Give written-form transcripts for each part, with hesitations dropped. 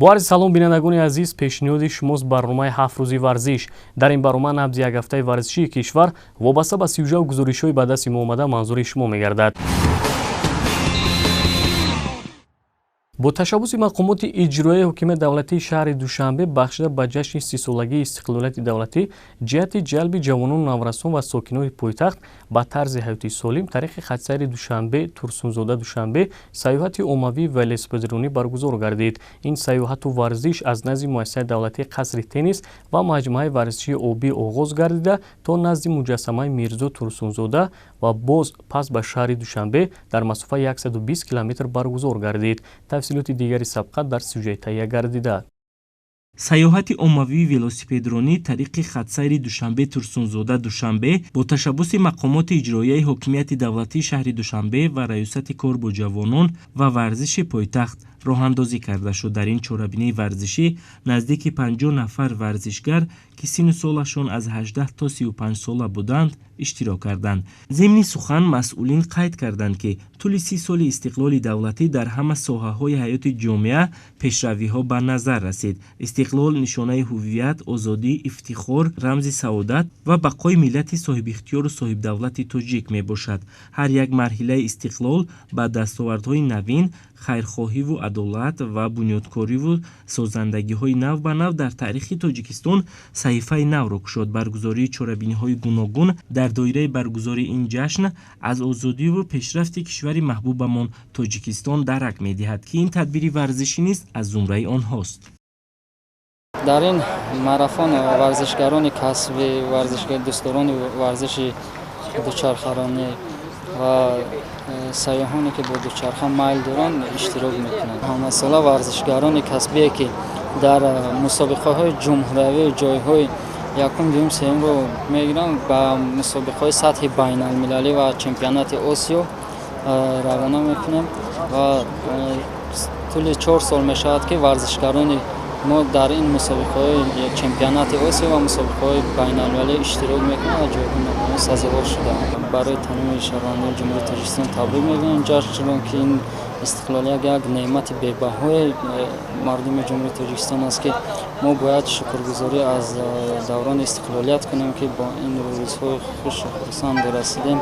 Бо арзи салом, бинандагони азиз, пешниҳоди шумост барномаи «Ҳафт рӯзи варзиш». Дар ин барнома набзи як ҳафтаи варзишии кишвар вобаста ба сюжаву гузоришҳои ба дасти мо омада манзури шумо мегардад. Бо ташаббуси мақомоти иҷроияи ҳокимияти давлатии шаҳри Душанбе, бахшида ба ҷашни 30-солагии истиқлолияти давлатӣ, ҷиҳати ҷалби ҷавонону наврасон ва сокинони пойтахт ба тарзи ҳаёти солим, тариқи хатсайри Душанбе Турсунзода Душанбе сайёҳати оммавии велосипедронӣ баргузор гардид. Ин сайёҳату варзиш аз назди муассисаи давлатии қасри теннис ва маҷмӯаи варзишии обӣ оғоз гардида, то назди муҷассамаи Мирзо Турсунзода ва боз пас ба шаҳри Душанбе дар масофаи 120 километр баргузор гардид. Тафсилоти дигари сабқат дар сюжаи таҳия гардида. Сайёҳати оммавии велосипедронӣ тариқи хатсайри Душанбе Турсунзода Душанбе бо ташаббуси мақомоти иҷроияи ҳокимияти давлатии шаҳри Душанбе ва Раёсати кор бо ҷавонон ва варзиши пойтахт роҳандозӣ карда шуд. Дар ин чорабинии варзишӣ наздики 50 нафар варзишгар, ки синну солашон аз 18 то 35 сола буданд, иштирок карданд. Зимни сухан масъулин қайд карданд, ки тӯли 30 соли истиқлоли давлатӣ дар ҳама соҳаҳои ҳаёти ҷомеа пешравиҳо ба назар расид. Истиқлол нишонаи ҳуввият, озодӣ, ифтихор, рамзи саодат ва бақои миллати соҳибихтиёру соҳибдавлати тоҷик мебошад. Ҳар як марҳилаи истиқлол ба дастовардҳои навин, хайрхоҳиву адолат ва бунёдкориву созандагиҳои нав ба нав дар таърихи Тоҷикистон саҳифаи навро кушод. Баргузории чорабиниҳои гуногун дар доираи баргузории ин ҷашн аз озодиву пешрафти кишвари маҳбубамон Тоҷикистон дарак медиҳад, ки ин тадбири варзишӣ низ аз зумраи онҳост. Дар ин марафон варзишгарони касбӣ, варзишгар, дӯстдорони варзиши дучархаронӣ ва сайёҳоне, ки бо дучарха майл доранд, иштирок мекунанд. Ҳамасола варзишгарони касбие, ки дар мусобиқаҳои ҷумҳуриявӣ ҷойҳои якум, дуюм, сеюмро мегиранд, ба мусобиқаҳои сатҳи байналмилалӣ ва чемпионати Осиё равона мекунем. Ва тӯли 4 сол мешавад, ки варзишгарони мо дар ин мусобиқаҳои чемпионати Осиё ва мусобиқаҳои байналмилалӣ иштирок мекунанд ва ҷойҳои сазовор шудаанд. Барои тамоми шаҳрвандони Ҷумҳурии Тоҷикистон табрик мегӯем ҷашнро, ки ин истиқлолият як неъмати бебаҳои мардуми Ҷумҳурии Тоҷикистон аст, ки мо бояд шукргузорӣ аз даврони истиқлолият кунем, ки бо ин рӯзҳои хушу хурсанд расидем.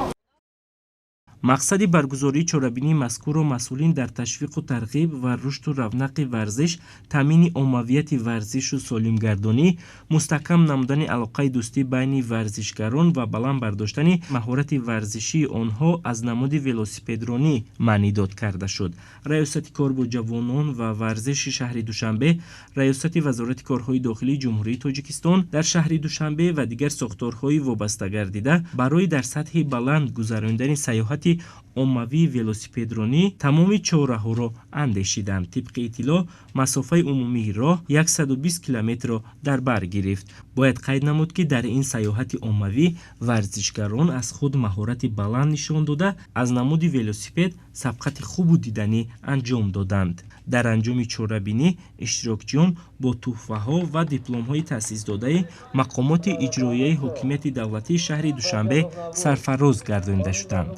Мақсади баргузории чорабинии мазкурро масъулин дар ташвиқу тарғиб ва рушду равнақи варзиш, таъмини оммавияти варзишу солимгардонӣ, мустаҳкам намудани алоқаи дӯстӣ байни варзишгарон ва баланд бардоштани маҳорати варзишии онҳо аз намуди велосипедронӣ маънидод карда шуд. Раёсати кор бо ҷавонон ва варзиши шаҳри Душанбе, Раёсати Вазорати корҳои дохилии Ҷумҳурии Тоҷикистон дар шаҳри Душанбе ва дигар сохторҳои вобастагардида барои дар сатҳи баланд гузаронидани сайёҳати оммавии велосипедронӣ тамоми чораҳоро андешиданд. Тибқи иттилоъ, масофаи умумии роҳ 120 километрро дар бар гирифт. Бояд қайд намуд, ки дар ин сайёҳати оммавӣ варзишгарон аз худ маҳорати баланд нишон дода, аз намуди велосипед сабқати хубу диданӣ анҷом доданд. Дар анҷоми чорабинӣ иштирокчиён бо тӯҳфаҳо ва дипломҳои таъсисдодаи мақомоти иҷроияи ҳокимияти давлатии шаҳри Душанбе сарфароз гардонида шуданд.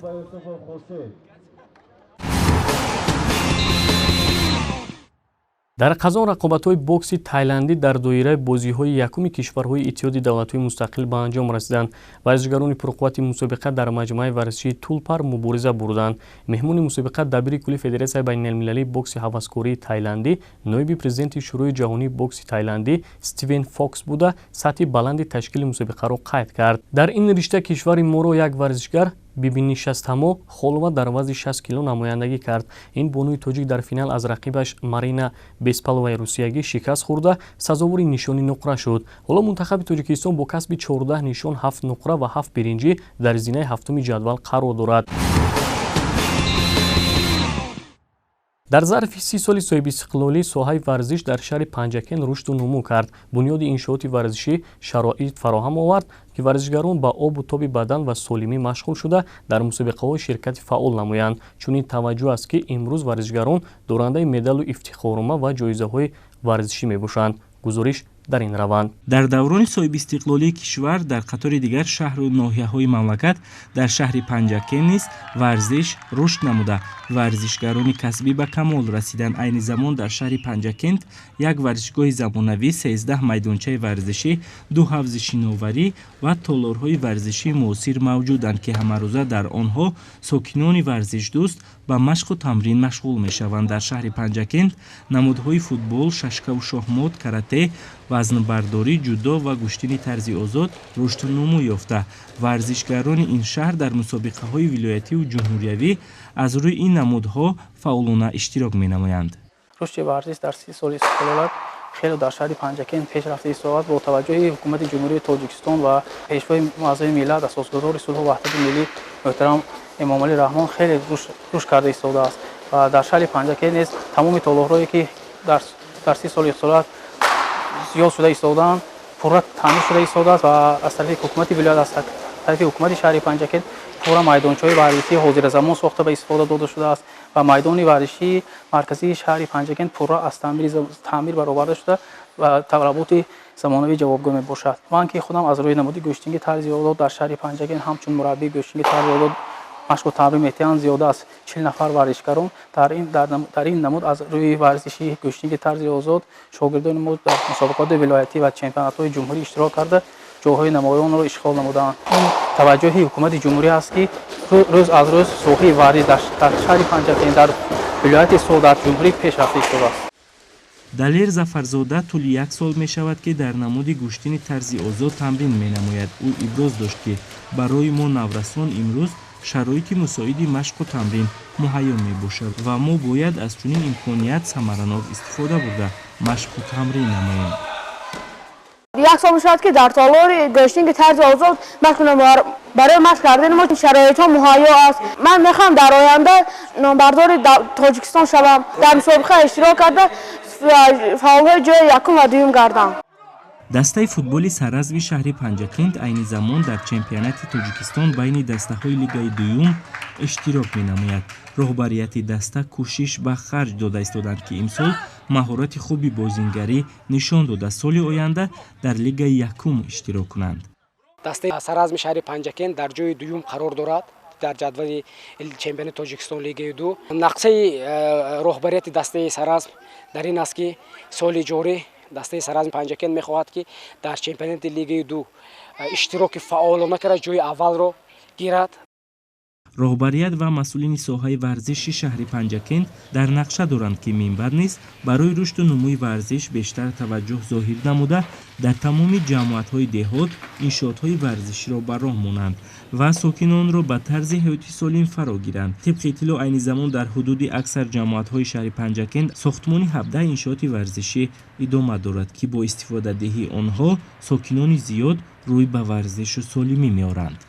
Дар Қазон рақобатҳои бокси тайландӣ дар доираи бозиҳои якуми кишварҳои Иттиҳоди давлатҳои мустақил ба анҷом расиданд. Варзишгарони пурқуввати мусобиқа дар маҷмӯаи варзишии Тулпар мубориза бурданд. Меҳмони мусобиқа дабири кулли Федератсияи байналмилалии бокси ҳаваскории тайландӣ, ноиби президенти Шӯрои ҷаҳонии бокси тайландӣ Стивен Фокс буда, сатҳи баланди ташкили мусобиқаро қайд кард. Дар ин ришта кишвари моро як варзишгар, Бибинишастамо Холова, дар вазни 60 кило намояндагӣ кард. Ин бонуи тоҷик дар финал аз рақибаш Марина Беспаловаи русиягӣ шикаст хӯрда, сазовори нишони нуқра шуд. Ҳоло мунтахаби Тоҷикистон бо касби 14 нишон, ҳафт нуқра ва ҳафт биринҷӣ дар зинаи ҳафтуми ҷадвал қарор дорад. Дар зарфи 30 соли соҳибистиқлолӣ соҳаи варзиш дар шаҳри Панҷакент рушду нумӯ кард. Бунёди иншооти варзишӣ шароит фароҳам овард, ки варзишгарон ба обу тоби бадан ва солимӣ машғул шуда, дар мусобиқаҳо ширкати фаъол намоянд. Чунин таваҷҷӯҳ аст, ки имрӯз варзишгарон дорандаи медалу ифтихорнома ва ҷоизаҳои варзишӣ мебошанд. Гузориш Дар ин раванд дар даврони соҳибистиқлолии кишвар дар қатори дигар шаҳру ноҳияҳои мамлакат дар шаҳри Панҷакент низ варзиш рушд намуда, варзишгарони касбӣ ба камол расиданд. Айни замон дар шаҳри Панҷакент як варзишгоҳи замонавӣ, 13 майдончаи варзишӣ, 2 ҳавзи шиноварӣ ва толорҳои варзишии муосир мавҷуданд, ки ҳамарӯза дар онҳо сокинони варзишдӯст ба машқу тамрин машғул мешаванд. Дар шаҳри Панҷакент намудҳои футбол, шашкаву шоҳмот, карате, вазнбардорӣ, ҷудо ва гӯштини тарзи озод рушду нумӯ ёфта. Варзишгарони ин шаҳр дар мусобиқаҳои вилоятиву ҷумҳуриявӣ аз рӯи ин намудҳо фаъолона иштирок менамоянд. Рушди варзиш дар 30 соли истиқлолият хеле дар шаҳри Панҷакент пешрафта истодааст. Бо таваҷҷӯҳи ҳукумати Ҷумҳурии Тоҷикистон ва Пешвои муаззами миллат, асосгузори сулҳу ваҳдати миллӣ муҳтарам Эмомалӣ Раҳмон хеле рушд карда истодааст ва дар шаҳри Панҷакент низ тамоми толорҳое ки дар 30 соли истиқлолият зиёд шуда истодаанд, пурра таъмир шуда истодааст ва аз тарафи ҳукумати вилоят, аз тарафи ҳукумати шаҳри Панҷакент пурра майдончаҳои варзишии ҳозиразамон сохта ба истифода дода шудааст ва майдони варзишии марказии шаҳри Панҷакент пурра аз таъмир бароварда шуда ва талаботи замонавӣ ҷавобгӯ мебошад. Ман ки худам аз рӯи намуди гӯштинги тарзи озод дар шаҳри Панҷакент ҳамчун мураббии гӯштинги тарзи озод машқу тамрин метиҳанд, зиёда аз 40 нафар варзишгарон дар ин намуд аз рӯи варзиши гӯштинги тарзи озод шогирдони мо дар мусобиқоти вилоятӣ ва чемпионатҳои ҷумҳурӣ иштирок карда, ҷойҳои намоёнро ишғол намудаанд. Ин таваҷҷӯҳи ҳукумати ҷумҳурӣ аст, ки рӯз аз рӯз соҳаи варзиш дар шаҳри Панҷакент, дар вилояти Суғд, дар ҷумҳурӣ пешрафта истодааст. Далер Зафарзода тӯли як сол мешавад, ки дар намуди гӯштини тарзи озод тамрин менамояд. Ӯ иброз дошт, ки барои мо наврасон имрӯз шароити мусоиди машқу тамрин муҳайё мебошад ва мо бояд аз чунин имконият самаранок истифода бурда машқу тамрин намоем. Як сол мешавад, ки дар толори гӯштинги тарзи озод машқ менамоям. Барои машқ кардани мо шароитҳо муҳайё аст. Ман мехоҳам дар оянда номбардори Тоҷикистон шавам, дар мусобиқа иштирок карда фаъолҳои ҷои якум ва дуюм гардам. Дастаи футболи сарразми шаҳри Панҷакент айни замон дар чемпионати Тоҷикистон байни дастаҳои лигаи дуюм иштирок менамояд. Роҳбарияти даста кӯшиш ба харҷ дода истоданд, ки имсол маҳорати хуби бозингарӣ нишон дода, соли оянда дар лигаи якум иштирок кунанд. Дастаи сарразми шаҳри Панҷакент дар ҷои дуюм қарор дорад дар ҷадвали чемпионати Тоҷикистон лигаи ду. Нақшаи роҳбарияти дастаи сарразм дар ин аст, ки соли ҷорӣ дастаи сарразми Панҷакент мехоҳад, ки дар чемпионати лигаи ду иштироки фаъолона карда, ҷои аввалро гирад. Роҳбарият ва масъулини соҳаи варзиши шаҳри Панҷакент дар нақша доранд, ки минбаъд низ барои рушду нумӯи варзиш бештар таваҷҷӯҳ зоҳир намуда, дар тамоми ҷамоатҳои деҳот иншоотҳои варзиширо ба роҳ монанд ва сокинонро ба тарзи ҳаёти солим фаро гиранд. Тибқи иттилоъ, айни замон дар ҳудуди аксар ҷамоатҳои шаҳри Панҷакент сохтмони 17 иншооти варзишӣ идома дорад, ки бо истифодадиҳии онҳо сокинони зиёд рӯй ба варзишу солимӣ меоранд.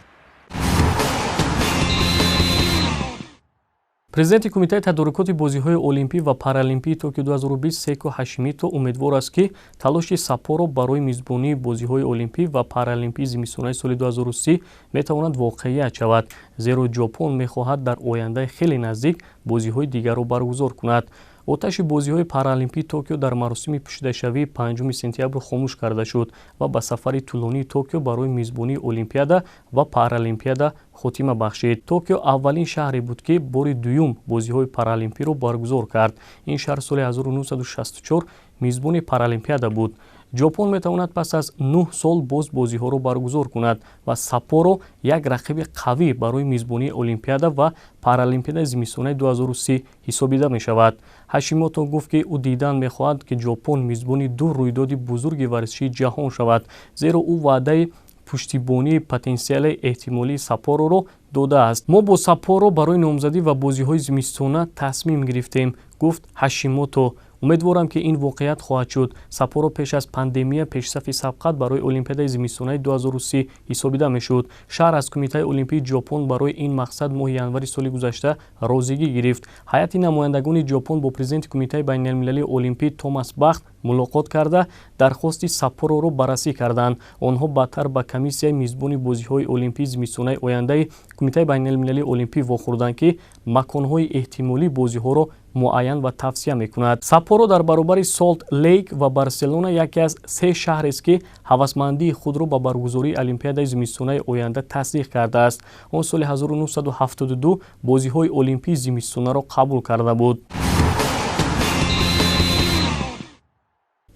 Президенти Кумитаи тадорукоти бозиҳои Олимпӣ ва Паралимпии Токио 2020 Секо Ҳашимито умедвор аст, ки талоши Саппоро барои мизбонии бозиҳои Олимпӣ ва Паралимпии зимистонаи соли 2030 метавонад воқеият шавад, зеро Ҷопон мехоҳад дар ояндаи хеле наздик бозиҳои дигарро баргузор кунад. Оташи бозиҳои Паралимпии Токио дар маросими пӯшидашавии 5 сентябр хомӯш карда шуд ва ба сафари тӯлонии Токио барои мизбонии Олимпиада ва Паралимпиада хотима бахшид. Токио аввалин шаҳре буд, ки бори дуюм бозиҳои паралимпиро баргузор кард. Ин шаҳр соли 1964 мизбони Паралимпиада буд. Ҷопон метавонад пас аз 9 сол боз бозиҳоро баргузор кунад ва Саппоро як рақиби қавӣ барои мизбонии Олимпиада ва Паралимпиадаи зимистонаи 2030 ҳисобида мешавад. Ҳашимото гуфт, ки ӯ дидан мехоҳад, ки Ҷопон мизбони ду рӯйдоди бузурги варзишии ҷаҳон шавад, зеро ӯ ваъдаи пуштибонии потенсиали эҳтимолии Саппороро додааст. Мо бо Саппоро барои номзадӣ ва бозиҳои зимистона тасмим гирифтем, гуфт Ҳашимото. Умедворам, ки ин воқеият хоҳад шуд. Саппоро пеш аз пандемия пешсафи сабқат барои Олимпиадаи зимистонаи 2030 ҳисобида мешуд. Шаҳр аз Кумитаи Олимпии Ҷопон барои ин мақсад моҳи январи соли гузашта розигӣ гирифт. Ҳайати намояндагони Ҷопон бо президенти Кумитаи байналмилалии Олимпӣ Томас Бахт мулоқот карда, дархости Саппороро баррасӣ карданд. Онҳо баъдтар ба комиссияи мизбони бозиҳои Олимпии зимистонаи ояндаи Кумитаи байналмилалии Олимпӣ вохӯрданд, ки маконҳои эҳтимолии бозиҳоро Муайян ва тавсия мекунад. Саппоро дар баробари Солт Лейк ва Барселона яке аз се шаҳрест, ки ҳавасмандии худро ба баргузории Олимпиадаи зимистонаи оянда тасдиқ кардааст. Он соли 1972 бозиҳои олимпии зимистонаро қабул карда буд.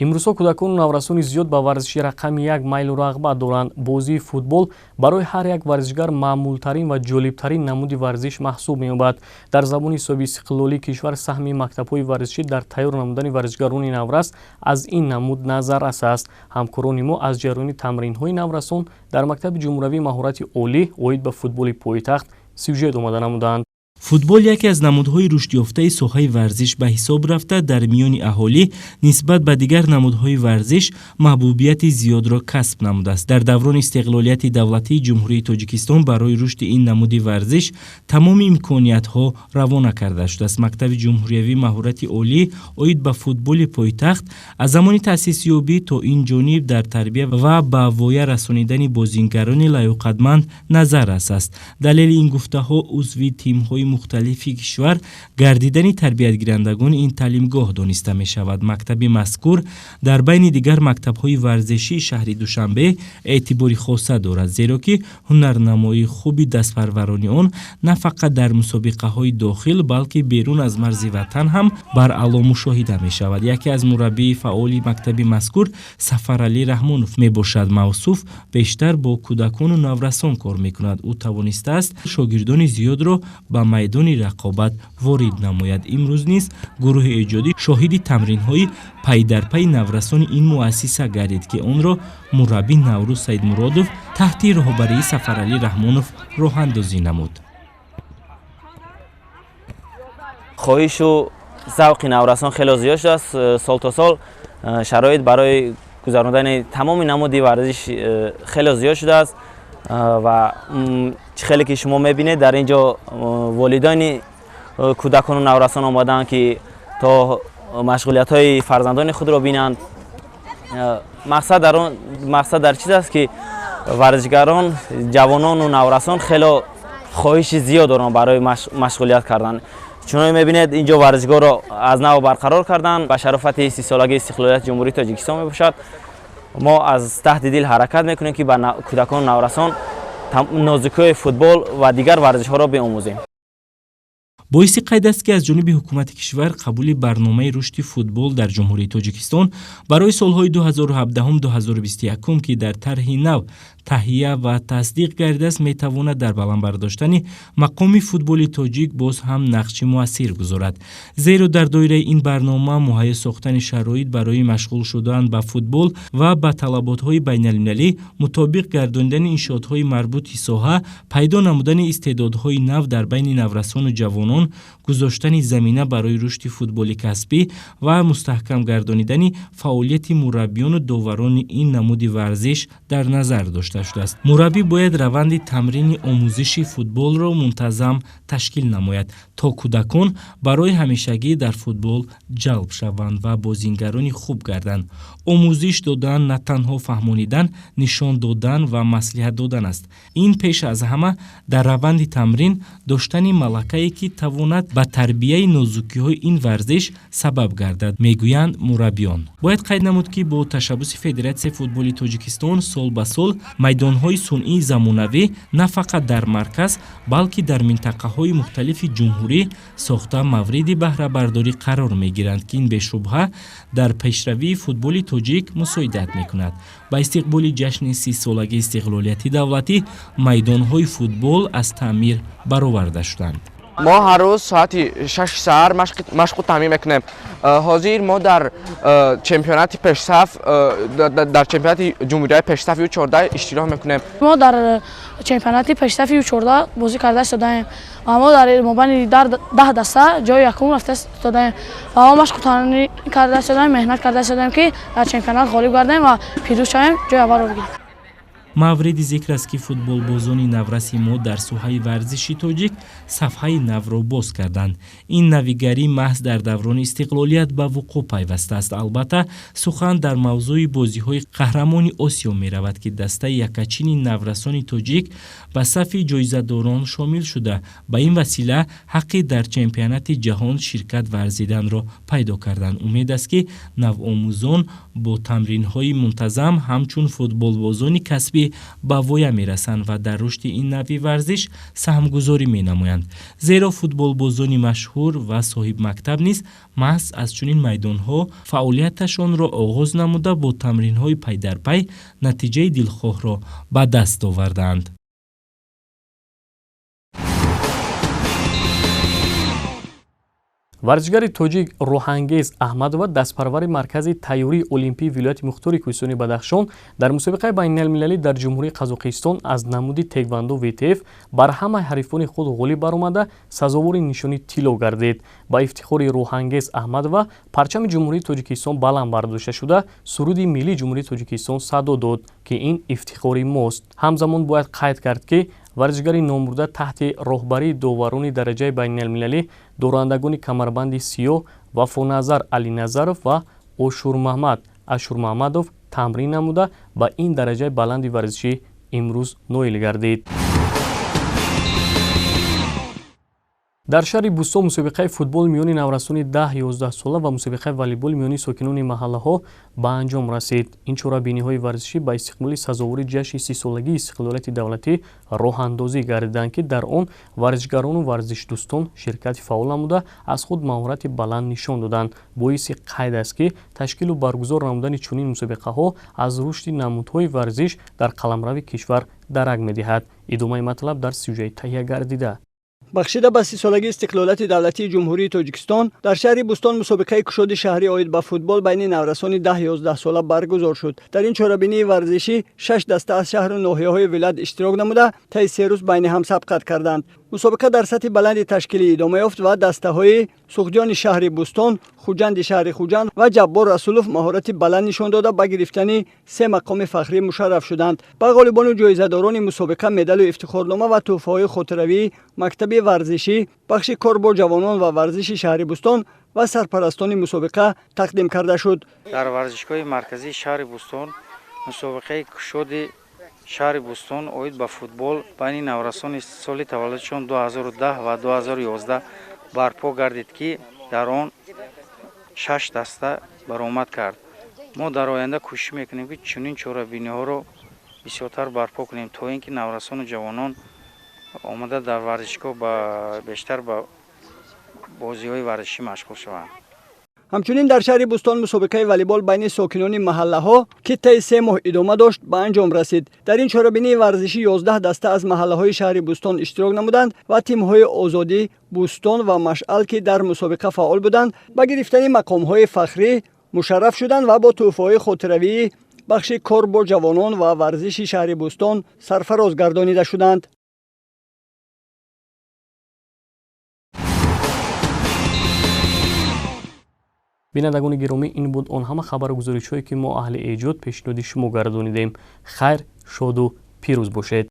Имрӯзҳо кӯдакону наврасони зиёд ба варзиши рақами як майлу рағбат доранд. Бозии футбол барои ҳар як варзишгар маъмултарин ва ҷолибтарин намуди варзиш маҳсуб меёбад. Дар забони ҳисоби истиқлолии кишвар саҳми мактабҳои варзишӣ дар тайёр намудани варзишгарони наврас аз ин намуд назаррас аст. Ҳамкорони мо аз ҷараёни тамринҳои наврасон дар мактаби ҷумҳуравии маҳорати олӣ оид ба футболи пойтахт сюжет омода намуданд. Футбол яке аз намудҳои рушдёфтаи соҳаи варзиш ба ҳисоб рафта, дар миёни аҳолӣ нисбат ба дигар намудҳои варзиш маҳбубияти зиёдро касб намудааст. Дар даврони истиқлолияти давлатии Ҷумҳурии Тоҷикистон барои рушди ин намуди варзиш тамоми имкониятҳо равона карда шудааст. Мактаби ҷумҳуриявии маҳорати олӣ оид ба футболи пойтахт аз замони таъсисёбӣ то ин ҷониб дар тарбия ва ба воя расонидани бозингарони лаёқатманд назаррас аст. Далели ин гуфтаҳо узви тимҳои мухталифи кишвар гардидани тарбиятгирандагони ин таълимгоҳ дониста мешавад. Мактаби мазкур дар байни дигар мактабҳои варзишии шаҳри Душанбе эътибори хоса дорад, зеро ки ҳунарнамоии хуби дастпарварони он на фақат дар мусобиқаҳои дохил, балки берун аз марзи ватан ҳам баръало мушоҳида мешавад. Яке аз мураббии фаъоли мактаби мазкур Сафаралӣ Раҳмонов мебошад. Мавсуф бештар бо кӯдакону наврасон кор мекунад. Ӯ тавонистааст шогирдони зиёдро ба майдони рақобат ворид намояд. Имрӯз низ гурӯҳи эҷодӣ шоҳиди тамринҳои пайдарпайи наврасони ин муассиса гардид, ки онро мураббӣ Наврӯз Саидмуродов таҳти роҳбарии Сафаралӣ Раҳмонов роҳандозӣ намуд. Хоҳишу завқи наврасон хеле зиёд шудааст. Сол то сол шароит барои гузарондани тамоми намуди варзиш хеле зиёд шудааст ва хеле ки шумо мебинед, дар ин ҷо волидони кӯдакону наврасон омадаанд, ки то машғулиятҳои фарзандони худро бинанд. Мақсад дар чиз аст, ки варзишгарон, ҷавонону наврасон хеле хоҳиши зиёд доранд барои машғулият кардан. Чуноне мебинед, ин ҷо варзишгоҳро аз нав барқарор карданд. Ба шарофати 30-солагии истиқлолияти Ҷумҳурии Тоҷикистон мебошад. Мо аз таҳти дил ҳаракат мекунем, ки ба кӯдакону наврасон нозукиҳои футбол ва дигар варзишҳоро биомӯзем. Боиси қайд аст, ки аз ҷониби ҳукумати кишвар қабули барномаи рушди футбол дар Ҷумҳурии Тоҷикистон барои солҳои 2017-2021, ки дар тарҳи нав таҳия ва тасдиқ гардидааст, метавонад дар баланд бардоштани мақоми футболи тоҷик боз ҳам нақши муассир гузорад. Зеро дар доираи ин барнома муҳайё сохтани шароит барои машғул шудан ба футбол ва ба талаботҳои байналмилалӣ мутобиқ гардонидани иншоотҳои марбути соҳа, пайдо намудани истеъдодҳои нав дар байни наврасону ҷавонон, гузоштани замина барои рушди футболи касбӣ ва мустаҳкам гардонидани фаъолияти мураббиёну доварони ин намуди варзиш дар назар дошта шудааст. Мураббӣ бояд раванди тамрини омӯзиши футболро мунтазам ташкил намояд, то кӯдакон барои ҳамешагӣ дар футбол ҷалб шаванд ва бозингарони хуб гарданд. Омӯзиш додан на танҳо фаҳмонидан, нишон додан ва маслиҳат додан аст. Ин пеш аз ҳама дар раванди тамрин доштани малакае, ки тавонад ба тарбияи нозукиҳои ин варзиш сабаб гардад, мегӯянд мураббиён. Бояд қайд намуд, ки бо ташаббуси Федератсияи футболи Тоҷикистон сол ба сол майдонҳои сунъии замонавӣ на фақат дар марказ, балки дар минтақаҳои мухталифи ҷумҳурӣ сохта мавриди баҳрабардорӣ қарор мегиранд, ки ин бешубҳа дар пешравии футболи тоҷик мусоидат мекунад. Ба истиқболи ҷашни 30-солагии истиқлолияти давлатӣ майдонҳои футбол аз таъмир бароварда шуданд. Мо ҳар рӯз соати 6 саҳар машқу таъмин мекунем. Ҳозир мо дар чемпионати пешсаф, дар чемпионати ҷумҳурияи пешсафи Ю14 иштирок мекунем. Мо дар чемпионати пешсафи Ю14 бозӣ карда истодаем ва мо дар мобайни 10 даста ҷои якум рафта истодаем ва мо машқу таъмин карда истодаем, меҳнат карда истодаем, ки дар чемпионат ғолиб гардем ва пирӯз шавем, ҷои аввалро бигирем. Мавриди зикр аст, ки футболбозони навраси мо дар соҳаи варзиши тоҷик сафҳаи навро боз карданд. Ин навигарӣ маҳз дар даврони истиқлолият ба вуқӯъ пайвастааст. Албатта, сухан дар мавзӯи бозиҳои қаҳрамони Осиё меравад, ки дастаи якачини наврасони тоҷик ба сафи ҷоизадорон шомил шуда, ба ин васила ҳаққи дар чемпионати ҷаҳон ширкат варзиданро пайдо карданд. Умед аст, ки навомӯзон бо тамринҳои мунтазам ҳамчун футболбозони касбӣ ба воя мерасанд ва дар рушди ин навъи варзиш саҳмгузорӣ менамоянд. Зеро футболбозони машҳур ва соҳибмактаб низ маҳз аз чунин майдонҳо фаъолияташонро оғоз намуда, бо тамринҳои пайдарпай натиҷаи дилхоҳро ба даст оварданд. Варзишгари тоҷик Рӯҳангез Аҳмадова, дастпарвари маркази тайёрии олимпии вилояти мухтори Кӯҳистони Бадахшон, дар мусобиқаи байналмилалӣ дар Ҷумҳурии Қазоқистон аз намуди теквандо ВТФ бар ҳамаи ҳарифони худ ғолиб баромада, сазовори нишони тилло гардид. Ба ифтихори Рӯҳангез Аҳмадова парчами Ҷумҳурии Тоҷикистон баланд бардошта шуда, суруди миллии Ҷумҳурии Тоҷикистон садо дод, ки ин ифтихори мост. Ҳамзамон бояд қайд кард, ки варзишгари номбурда таҳти роҳбарии доварони дараҷаи байналмилалӣ, дорандагони камарбанди сиёҳ Вафоназар Алиназаров ва Ошурмаҳмад Ашурмаҳмадов тамрин намуда, ба ин дараҷаи баланди варзишӣ имрӯз ноил гардид. Дар шаҳри Бӯстон мусобиқаи футбол миёни наврасони 10-11 сола ва мусобиқаи волейбол миёни сокинони маҳаллаҳо ба анҷом расид. Ин чорабиниҳои варзишӣ ба истиқболи сазовори ҷашни 30-солагии истиқлолияти давлатӣ роҳандозӣ гардиданд, ки дар он варзишгарону варзишдӯстон ширкати фаъол намуда, аз худ маҳорати баланд нишон доданд. Боиси қайд аст, ки ташкилу баргузор намудани чунин мусобиқаҳо аз рушди намудҳои варзиш дар қаламрави кишвар дарак медиҳад. Идомаи матлаб дар сюжаи таҳия гардида. Бахшида ба 30-солагии истиқлолияти давлатии Ҷумҳурии Тоҷикистон дар шаҳри Бӯстон мусобиқаи кушоди шаҳрӣ оид ба футбол байни наврасони 10-11 сола баргузор шуд. Дар ин чорабинии варзишӣ 6 даста аз шаҳру ноҳияҳои вилоят иштирок намуда, таи 3 рӯз байни ҳам сабқат карданд. Мусобиқа дар сатҳи баланди ташкилӣ идома ёфт ва дастаҳои Суғдиёни шаҳри Бӯстон, Хуҷанди шаҳри Хуҷанд ва Ҷаббор Расулов маҳорати баланд нишон дода, ба гирифтани 3 мақоми фахрӣ мушарраф шуданд. Ба ғолибону ҷоизадорони мусобиқа медалу ифтихорнома ва тӯҳфаҳои хотиравии мактаби варзишӣ, бахши кор бо ҷавонон ва варзиши шаҳри Бӯстон ва сарпарастони мусобиқа тақдим карда шуд. Дар варзишгоҳи марказии шаҳри Бӯстон мусобиқаи кушоди шаҳри Бӯстон оид ба футбол байни наврасони соли таваллудшон 2010 ва 2011 барпо гардид, ки дар он 6 даста баромад кард. Мо дар оянда кӯшиш мекунем, ки чунин чорабиниҳоро бисёртар барпо кунем, то ин ки наврасону ҷавонон омада дар варзишгоҳ бештар ба бозиҳои варзишӣ машғул шаванд. Ҳамчунин дар шаҳри Бӯстон мусобиқаи волейбол байни сокинони маҳаллаҳо, ки таи 3 моҳ идома дошт, ба анҷом расид. Дар ин чорабинии варзишӣ 11 даста аз маҳаллаҳои шаҳри Бӯстон иштирок намуданд ва тимҳои Озодӣ, Бӯстон ва Машъал, ки дар мусобиқа фаъол буданд, ба гирифтани мақомҳои фахрӣ мушарраф шуданд ва бо тӯҳфаҳои хотиравии бахши кор бо ҷавонон ва варзиши шаҳри Бӯстон сарфароз гардонида шуданд. Бинандагони гиромӣ, ин буд он ҳама хабару гузоришҳое, ки мо аҳли эҷод пешниҳоди шумо гардонидем. Хайр, шоду пирӯз бошед.